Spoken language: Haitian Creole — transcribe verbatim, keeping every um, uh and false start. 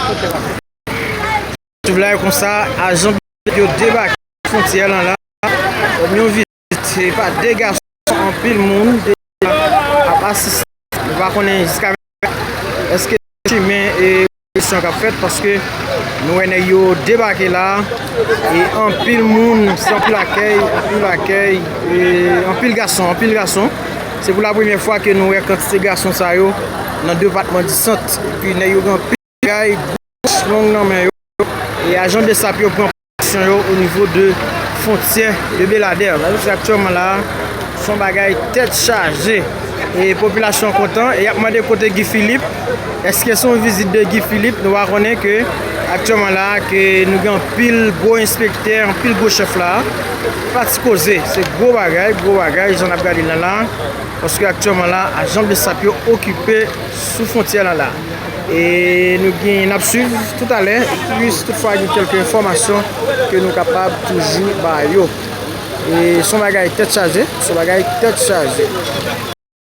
Sou la konsa, ajan yo debake fwontyè lan la. Yon vizit, se pa de gason, anpil moun deja ap asiste. Nou pa konnen jiska èske chimen e revolisyon k ap fèt, paske nou wè nèg yo debake la, e anpil moun, se anpil akèy, anpil akèy, e anpil gason, anpil gason. Se pou la premyè fwa ke nou wè kantite gason sa yo nan depatman di Sant. Epi nèg yo gen anpil bagay, gwo mach long nan men yo. E ajan BSAP yo pran pozisyon yo o nivo de fwontyè de Beladè. Sa vle di aktyèlman la, se yon bagay tèt chaje. E popilasyon kontan, e y ap mande kote Guy Philippe. Èske se yon vizit de Guy Philippe? Nou pa konnen ke aktyèlman la, ke nou gen anpil gwo enspektè, anpil gwo chèf la. Pa ti koze, se gwo bagay, gwo bagay, jan n ap gade l lan la. Paske aktyèlman la, ajan BSAP yo okipe sou fwontyè lan la. E nou gen, n ap swiv toutalè, plis toutfwa gen kèlke enfòmasyon ke nou kapab toujou ba yo. E se yon bagay tèt chaje, se yon bagay tèt chaje.